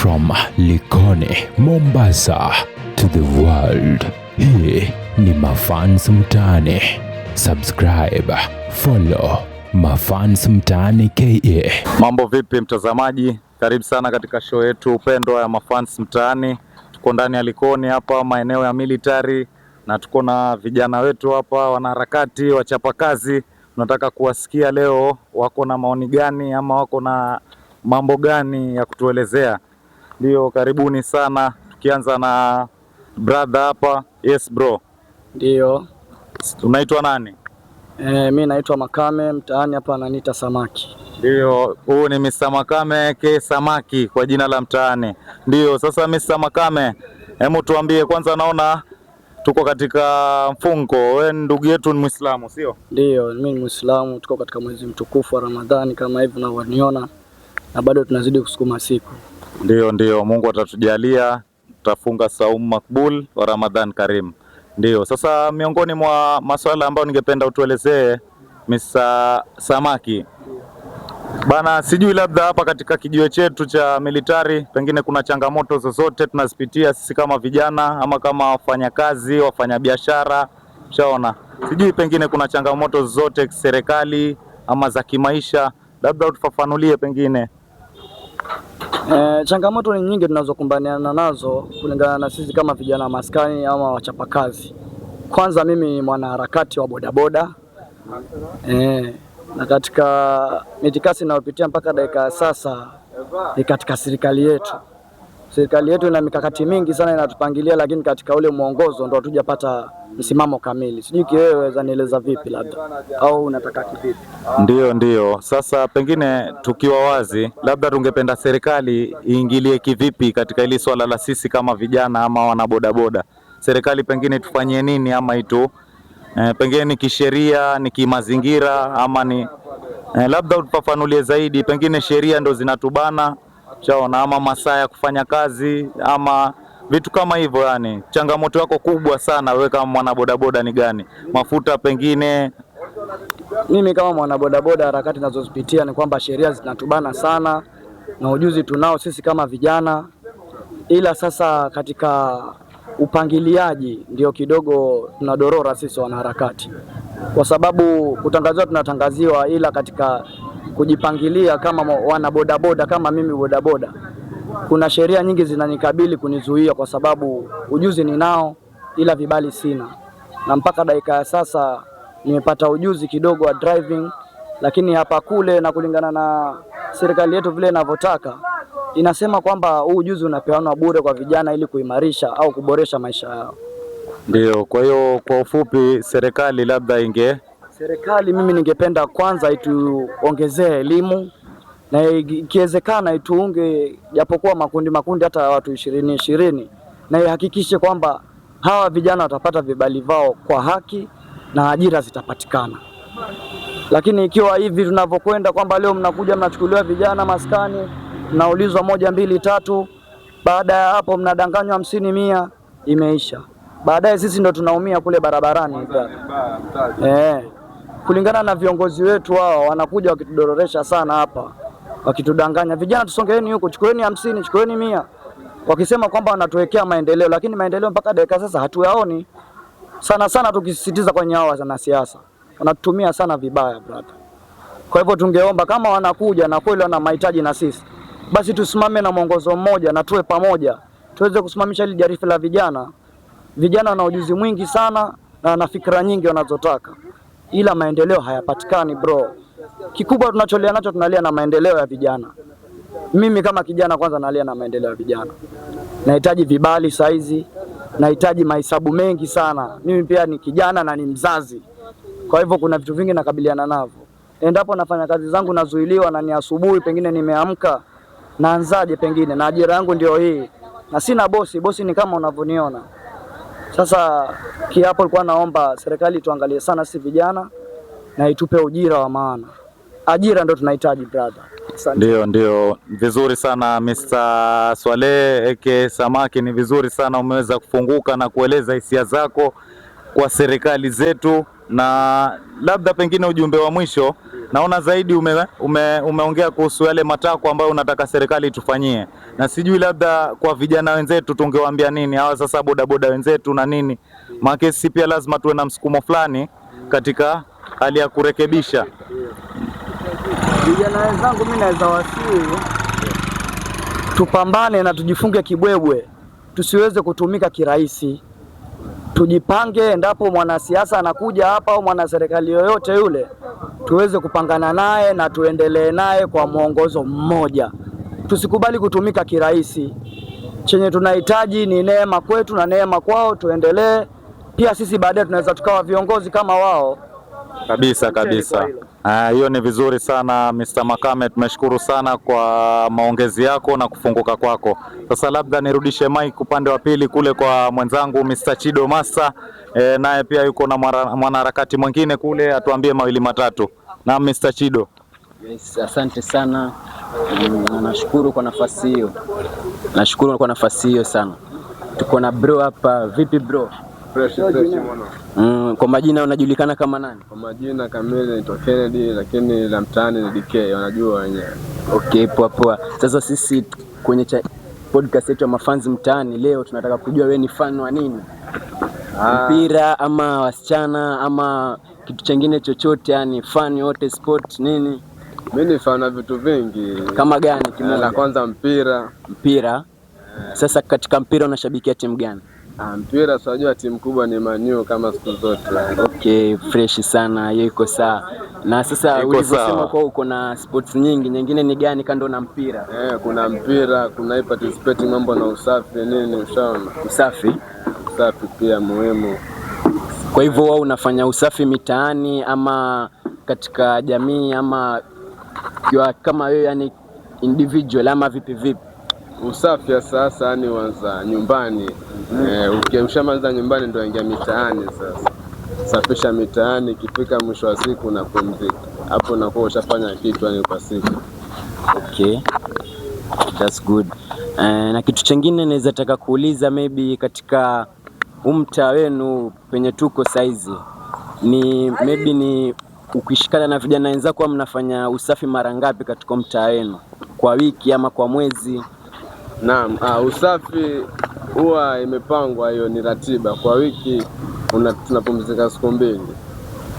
From Likoni, Mombasa to the world. Hii ni Mafans Mtaani. Subscribe, follow Mafans Mtaani KE. Mambo vipi mtazamaji, karibu sana katika show yetu pendwa ya Mafans Mtaani. Tuko ndani ya Likoni hapa maeneo ya military na tuko na vijana wetu hapa wanaharakati, wachapakazi. Tunataka kuwasikia leo wako na maoni gani ama wako na mambo gani ya kutuelezea. Ndio, karibuni sana, tukianza na brother hapa. Yes bro. Ndiyo. Unaitwa nani? Mi naitwa Makame, mtaani hapa ananiita Samaki. Ndio, huu ni Mr. Makame K Samaki kwa jina la mtaani. Ndio, sasa Mr. Makame, hebu tuambie kwanza, naona tuko katika mfungo. Wewe ndugu yetu ni Muislamu, sio? Ndiyo, mi ni Muislamu, tuko katika mwezi mtukufu wa Ramadhani kama hivi unavyoniona, na bado tunazidi kusukuma siku. Ndio, ndio, Mungu atatujalia tutafunga saumu makbul wa Ramadhan Karim. Ndio, sasa miongoni mwa masuala ambayo ningependa utuelezee Mr. Samaki bana, sijui labda hapa katika kijiwe chetu cha military pengine kuna changamoto zozote tunazipitia sisi kama vijana ama kama wafanyakazi, wafanyabiashara, ushaona, sijui pengine kuna changamoto zozote serikali ama za kimaisha, labda utufafanulie pengine. Changamoto ni nyingi tunazokumbaniana nazo kulingana na sisi kama vijana maskani ama wachapakazi. Kwanza mimi ni mwanaharakati wa bodaboda na katika mitikasi inayopitia mpaka dakika ya sasa ni katika serikali yetu. Serikali yetu ina mikakati mingi sana inatupangilia, lakini katika ule mwongozo ndo hatujapata msimamo kamili. Sijui kiwewe waweza nieleza vipi labda, au unataka kivipi? Ndiyo, ndiyo. Sasa pengine tukiwa wazi, labda tungependa serikali iingilie kivipi katika hili swala la sisi kama vijana ama wanabodaboda? Serikali pengine tufanyie nini ama itu pengine ni kisheria, ni kimazingira ama ni labda utufafanulie zaidi, pengine sheria ndo zinatubana chaona, ama masaa ya kufanya kazi ama vitu kama hivyo. Yani changamoto yako kubwa sana wewe kama mwanabodaboda ni gani? Mafuta pengine? Mimi kama mwanabodaboda, harakati nazozipitia ni kwamba sheria zinatubana sana na ujuzi tunao sisi kama vijana, ila sasa katika upangiliaji ndio kidogo tunadorora sisi wanaharakati, kwa sababu kutangaziwa tunatangaziwa, ila katika kujipangilia kama wanabodaboda kama mimi bodaboda, kuna sheria nyingi zinanikabili kunizuia, kwa sababu ujuzi ninao, ila vibali sina, na mpaka dakika ya sasa nimepata ujuzi kidogo wa driving, lakini hapa kule na kulingana na serikali yetu vile inavyotaka, inasema kwamba huu ujuzi unapeanwa bure kwa vijana ili kuimarisha au kuboresha maisha yao. Ndio, kwa hiyo kwa ufupi serikali labda inge Serikali mimi ningependa kwanza ituongezee elimu na ikiwezekana ituunge japokuwa makundi makundi hata watu 20 20, na ihakikishe kwamba hawa vijana watapata vibali vao kwa haki na ajira zitapatikana. Lakini ikiwa hivi tunavyokwenda kwamba leo mnakuja mnachukuliwa vijana maskani, mnaulizwa 1 2 3, baada ya hapo mnadanganywa 50 100, imeisha. Baadaye sisi ndo tunaumia kule barabarani. Kulingana na viongozi wetu hao wanakuja wakitudororesha sana hapa, wakitudanganya vijana, tusongeeni huko, chukueni 50, chukueni 100, wakisema kwamba wanatuwekea maendeleo, lakini maendeleo mpaka dakika sasa hatuyaoni. Sana sana tukisisitiza kwenye hao wanasiasa wanatutumia sana vibaya brother. Kwa hivyo tungeomba kama wanakuja na kweli wana mahitaji na sisi, basi tusimame na mwongozo mmoja na tuwe pamoja, tuweze kusimamisha hili jarifa la vijana. Vijana wana ujuzi mwingi sana na wana fikra nyingi wanazotaka, ila maendeleo hayapatikani bro. Kikubwa tunacholia nacho, tunalia na maendeleo ya vijana. Mimi kama kijana kwanza nalia na maendeleo ya vijana. Nahitaji vibali saizi, nahitaji mahesabu mengi sana. Mimi pia ni kijana na ni mzazi, kwa hivyo kuna vitu vingi nakabiliana navyo. Endapo nafanya kazi zangu nazuiliwa, na ni asubuhi, pengine nimeamka, naanzaje? Pengine na ajira yangu ndio hii, na sina bosi. Bosi ni kama unavyoniona sasa. Kiapo nilikuwa naomba serikali tuangalie sana sisi vijana na itupe ujira wa maana. Ajira ndio tunahitaji brother. Ndio, ndio, vizuri sana Mr. Swaleh aka Samaki, ni vizuri sana umeweza kufunguka na kueleza hisia zako kwa serikali zetu, na labda pengine ujumbe wa mwisho Naona zaidi umeongea kuhusu yale matakwa ambayo unataka serikali itufanyie, na sijui labda kwa vijana wenzetu tungewaambia nini hawa sasa bodaboda wenzetu na nini, maana sisi pia lazima tuwe na msukumo fulani katika hali ya kurekebisha. Vijana wenzangu, mimi naweza wasihi tupambane na tujifunge kibwebwe, tusiweze kutumika kirahisi. Tujipange, endapo mwanasiasa anakuja hapa au mwanaserikali yoyote yule, tuweze kupangana naye na tuendelee naye kwa mwongozo mmoja. Tusikubali kutumika kirahisi. Chenye tunahitaji ni neema kwetu na neema kwao, tuendelee. Pia sisi baadaye tunaweza tukawa viongozi kama wao. Kabisa kabisa. Hiyo ni vizuri sana Mr. Makame, tumeshukuru sana kwa maongezi yako na kufunguka kwako. Sasa labda nirudishe mic upande wa pili kule kwa mwenzangu Mr. Chido Massa, naye pia yuko na mwanaharakati mwingine kule, atuambie mawili matatu. Na Mr. Chido. Yes, asante sana na nashukuru kwa nafasi hiyo, nashukuru kwa nafasi hiyo sana. Tuko na bro hapa. Vipi bro? Fresh, fresh mwana. Kwa majina unajulikana kama nani? Kwa majina kamili naitwa Kennedy, lakini la mtaani ni DK, wanajua wenyewe. Okay, poa poa. Sasa sisi kwenye podcast yetu ya Mafanzi Mtaani leo tunataka kujua wewe ni fan wa nini? Mpira ama wasichana ama kitu chengine chochote, yani fan yote, sport nini? Mimi ni fan wa vitu vingi. Kama gani La kimoja? kwanza mpira. Mpira. Sasa katika mpira unashabikia timu gani? Mpira unajua timu kubwa ni Man U kama siku zote. Okay, fresh sana, hiyo iko sawa. Na sasa ulivyosema kwa uko na sports nyingi, nyingine ni gani kando na mpira? Kuna mpira, kuna hii participate mambo na usafi nini, ushaona? Usafi? Usafi pia muhimu. Kwa hivyo wewe unafanya usafi mitaani ama katika jamii ama kwa kama wewe yani individual ama vipi vipi? Usafi sasa yani uanza nyumbani. Ukishamaliza nyumbani ndio ingia mitaani sasa. Safisha mitaani, ikifika mwisho wa siku unapumzika. Hapo unakuwa ushafanya kitu yani kwa siku. Okay. That's good. Na kitu chengine naweza taka kuuliza maybe katika mtaa wenu penye tuko saizi ni maybe ni ukishikana na vijana wenzako mnafanya usafi mara ngapi katika mtaa wenu? Kwa wiki ama kwa mwezi? Naam, usafi huwa imepangwa, hiyo ni ratiba. Kwa wiki tunapumzika siku mbili.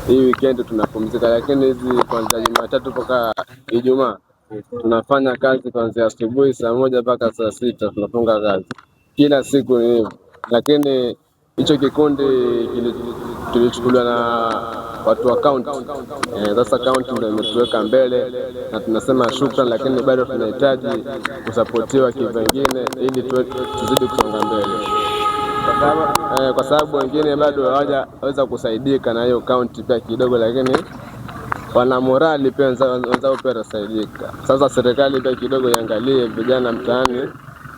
Hii weekend tunapumzika, lakini hizi kuanzia Jumatatu mpaka Ijumaa tunafanya kazi kuanzia asubuhi saa 1 mpaka saa 6 tunafunga kazi. Kila siku ni hivyo. Lakini hicho kikundi kilichukuliwa na watu wa county. Sasa county ndio imetuweka mbele na tunasema shukrani, lakini bado tunahitaji kusapotiwa kivingine ili tuzidi kusonga mbele. Kwa sababu wengine bado hawajaweza kusaidika na hiyo county pia kidogo, lakini wana morali pia wenzao pia watasaidika. Sasa serikali pia kidogo iangalie vijana mtaani,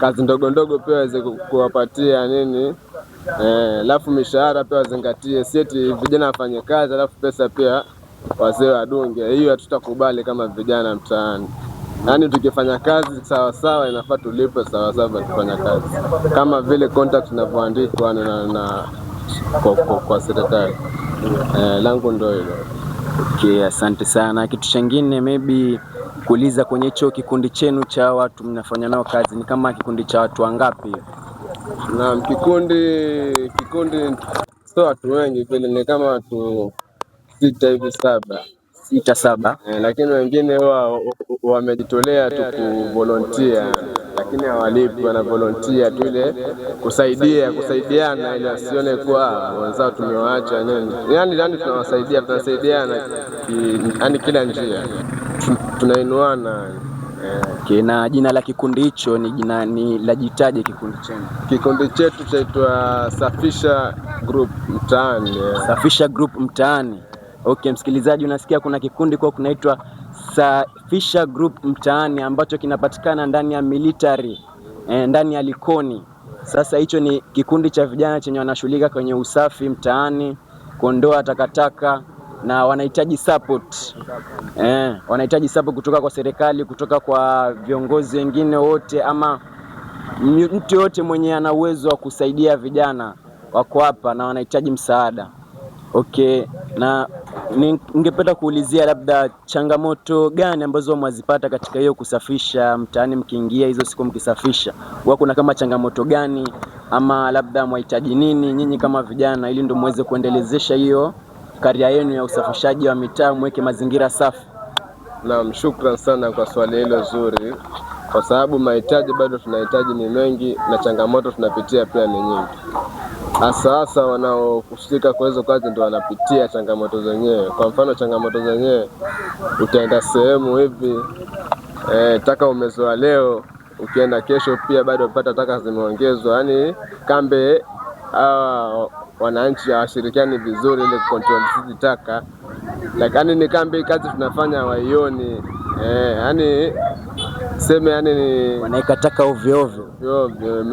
kazi ndogo ndogo pia waweze kuwapatia nini. Alafu mishahara pia wazingatie, si eti vijana wafanye kazi alafu pesa pia wazee wadunge. Hiyo hatutakubali kama vijana mtaani. Yaani tukifanya kazi sawa sawa inafaa tulipwe sawa sawa tukifanya kazi, kama vile contract inavyoandikwa na kwa serikali. Langu ndio hilo. Okay, asante sana. Kitu chengine maybe kuuliza kwenye hicho kikundi chenu cha watu mnafanya nao kazi ni kama kikundi cha watu wangapi? Naam, kikundi sio watu wengi vile, ni kama watu 6 hivi 7. 6 7. Lakini wengine huwa wamejitolea tu kuvolunteer, lakini hawalipwi, wana volunteer tu ile kusaidiana ili wasione kuwa wenzao tumewaacha nini. Yaani tunawasaidia, tunasaidiana yani kila njia. Tunainuana. Okay, na jina la kikundi hicho ni jina ni la jitaje kikundi chenu? Kikundi chetu chaitwa Safisha Group Mtaani. Safisha Group Mtaani. Okay, msikilizaji unasikia kuna kikundi kwa kunaitwa Safisha Group Mtaani ambacho kinapatikana ndani ya military, ndani ya Likoni. Sasa hicho ni kikundi cha vijana chenye wanashughulika kwenye usafi mtaani, kuondoa takataka na wanahitaji support. Wanahitaji support kutoka kwa serikali, kutoka kwa viongozi wengine wote ama mtu yote mwenye ana uwezo wa kusaidia vijana wako hapa na wanahitaji msaada. Okay, na Ningependa kuulizia labda changamoto gani ambazo mwazipata katika hiyo kusafisha mtaani, mkiingia hizo siku mkisafisha, huwa kuna kama changamoto gani ama labda mwahitaji nini nyinyi kama vijana, ili ndio muweze kuendelezesha hiyo career yenu ya usafishaji wa mitaa, mweke mazingira safi? Naam, shukran sana kwa swali hilo zuri, kwa sababu mahitaji bado tunahitaji ni mengi na changamoto tunapitia pia ni nyingi, hasa hasa wanaohusika kwa hizo kazi ndio wanapitia changamoto zenyewe. Kwa mfano, changamoto zenyewe, utaenda sehemu hivi taka umezoa leo, ukienda kesho pia bado upata taka zimeongezwa. Yaani kambe hawa wananchi hawashirikiani vizuri ili kucontrol hizi taka, lakini ni kambe kazi tunafanya waioni, yani seme yani ni Wanaweka taka ovyo ovyo. ovyo.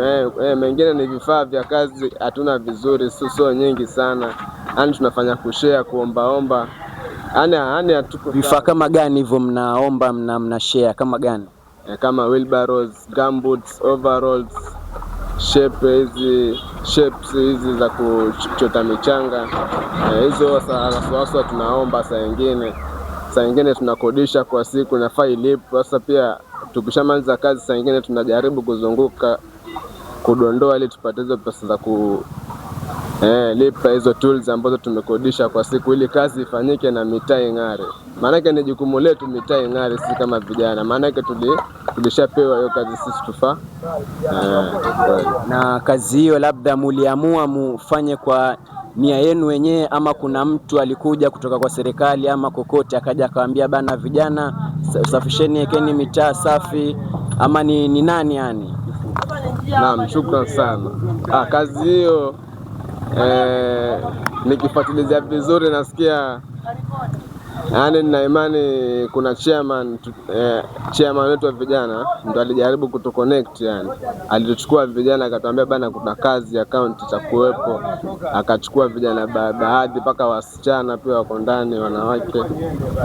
Mengine ni vifaa vya kazi hatuna vizuri, sio nyingi sana, yani tunafanya kushare, kuombaomba, yani hatuko Vifaa kama gani hivyo mnaomba, mna share kama gani? Kama wheelbarrows, gumboots, overalls, shape hizi shapes hizi za kuchota michanga, hizo haswa tunaomba. Saa nyingine tunakodisha kwa siku, nafaa ilipo. Sasa pia tukishamaliza kazi, saa nyingine tunajaribu kuzunguka kudondoa ili tupate hizo pesa za ku lipa hizo tools ambazo tumekodisha kwa siku ili kazi ifanyike na mitaa ing'are. Maanake ni jukumu letu mitaa ing'are sisi kama vijana, maanake tulishapewa hiyo kazi sisi tufaa kweli. Na kazi hiyo labda muliamua mufanye kwa nia yenu wenyewe, ama kuna mtu alikuja kutoka kwa serikali ama kokote akaja akawaambia bana, vijana safisheni, ekeni mitaa safi, ama ni nani yani? Naam, shukran sana. Kazi hiyo nikifuatilizia vizuri nasikia yaani, nina imani kuna chairman wetu wa vijana ndo alijaribu kutuconnect, yani alituchukua vijana akatuambia bana, kuna kazi ya county cha kuwepo, akachukua vijana baadhi mpaka wasichana pia wako ndani, wanawake,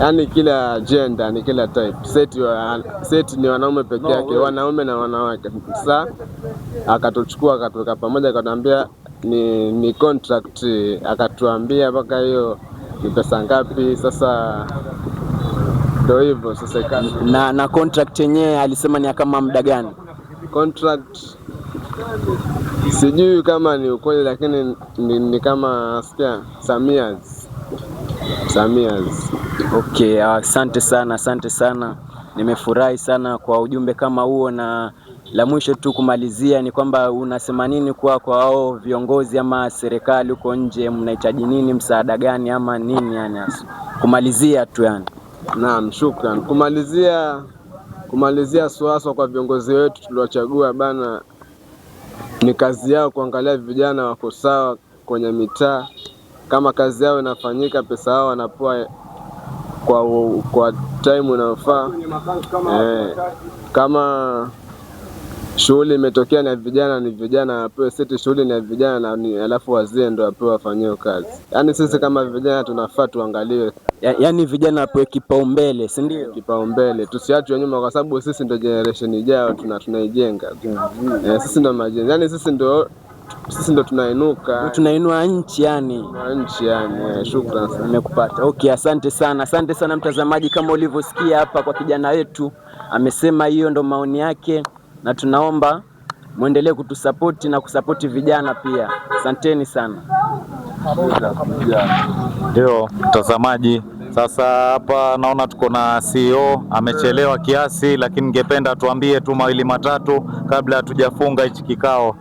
yani kila gender ni kila type, seti ni wanaume peke yake, wanaume na wanawake. Sasa akatuchukua akatuweka pamoja, akatuambia ni contract, akatuambia mpaka hiyo ni pesa ngapi. Sasa ndo hivyo sasa Na contract yenyewe alisema ni ya kama muda gani? Contract sijui kama ni ukweli, lakini ni kama sikia some years, some years. Okay, asante sana, asante sana. Nimefurahi sana kwa ujumbe kama huo, na la mwisho tu kumalizia ni kwamba unasema nini kwa hao viongozi ama serikali huko nje, mnahitaji nini, msaada gani ama nini yani hasa? Kumalizia tu yani. Naam, shukran. Kumalizia suaswa kwa viongozi wetu tuliochagua bana, ni kazi yao kuangalia vijana wako sawa kwenye mitaa. Kama kazi yao inafanyika, pesa yao wanapewa kwa time inayofaa. Kama shughuli imetokea na vijana, ni vijana wapewe, seti shughuli ni ya vijana na ni alafu wazee ndio wapewe wafanyiwe kazi. Yaani sisi kama vijana tunafaa tuangaliwe Yaani vijana wapewe kipaumbele, si ndio? Kipaumbele, tusiachwe nyuma, kwa sababu sisi ndio generation ijayo tunaijenga. Sisi ndo majenzi, yaani sisi ndo tunainuka Tunainua nchi yani. Na nchi yani. Shukran sana. Nimekupata. Okay, asante sana, asante sana mtazamaji, kama ulivyosikia hapa kwa kijana wetu amesema hiyo ndo maoni yake, na tunaomba muendelee kutusapoti na kusapoti vijana pia. Asanteni sana. Ndio mtazamaji, sasa hapa naona tuko na CEO amechelewa kiasi, lakini ningependa tuambie tu mawili matatu kabla hatujafunga hichi kikao.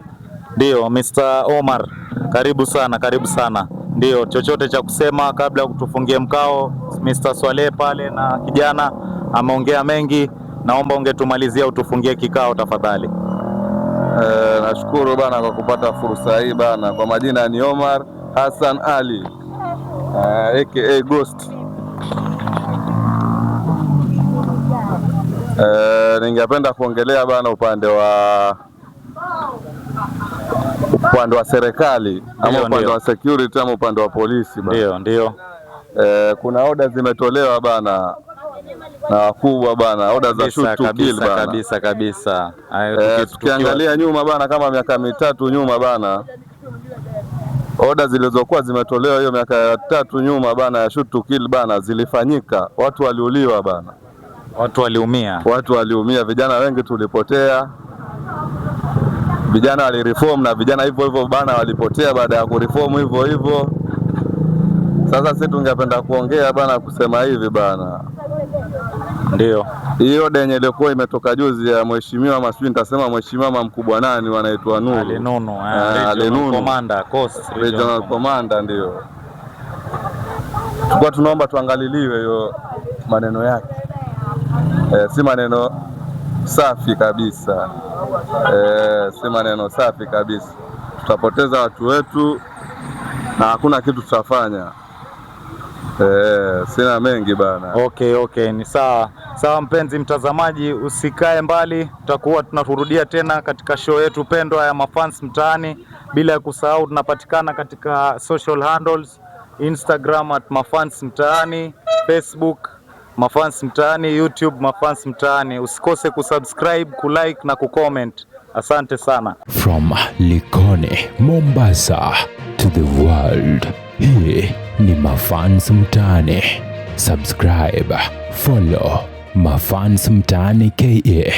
Ndio Mr. Omar, karibu sana, karibu sana. Ndio, chochote cha kusema kabla ya kutufungia mkao? Mr. Swaleh pale na kijana ameongea mengi, naomba ungetumalizia utufungie kikao tafadhali. Nashukuru bana kwa kupata fursa hii bana. Kwa majina ni Omar Hassan Ali, aka Ghost. Ningependa kuongelea bana upande wa serikali ama upande wa security ama upande wa polisi bana. Ndio, ndio. Kuna oda zimetolewa bana na wakubwa bana, oda za shoot to kill bana. Kabisa kabisa. Hayo Tukiangalia nyuma bana, kama miaka 3 nyuma bana, Oda zilizokuwa zimetolewa hiyo miaka ya 3 nyuma bana ya shoot to kill bana zilifanyika, watu waliuliwa bana, Watu waliumia. Watu waliumia, vijana wengi tulipotea, vijana walireform na vijana hivyo hivyo bana walipotea baada ya kureform hivyo hivyo. Sasa sisi tungependa kuongea bana, kusema hivi bana, Ndio. Hiyo denye iliyokuwa imetoka juzi ya mheshimiwa masijui nitasema mheshimiwa mkubwa nani wanaitwa Nuru. Ali Nunu, Ali Regional Nunu. Commander, Coast Regional Commander ndio. Tulikuwa tunaomba tuangaliliwe hiyo maneno yake. Si maneno safi kabisa. Si maneno safi kabisa. Tutapoteza watu wetu na hakuna kitu tutafanya. Sina mengi bana. Okay, ni sawa sawa. Mpenzi mtazamaji, usikae mbali, tutakuwa tunaturudia tena katika show yetu pendwa ya Mafans Mtaani. Bila ya kusahau, tunapatikana katika social handles, Instagram @MafansMtaani, Facebook Mafans Mtaani, YouTube Mafans Mtaani. Usikose kusubscribe, kulike na kucomment. Asante sana. From Likoni, Mombasa to the world. Hii ni Mafans Mtaani. Subscribe, follow Mafans Mtaani KE.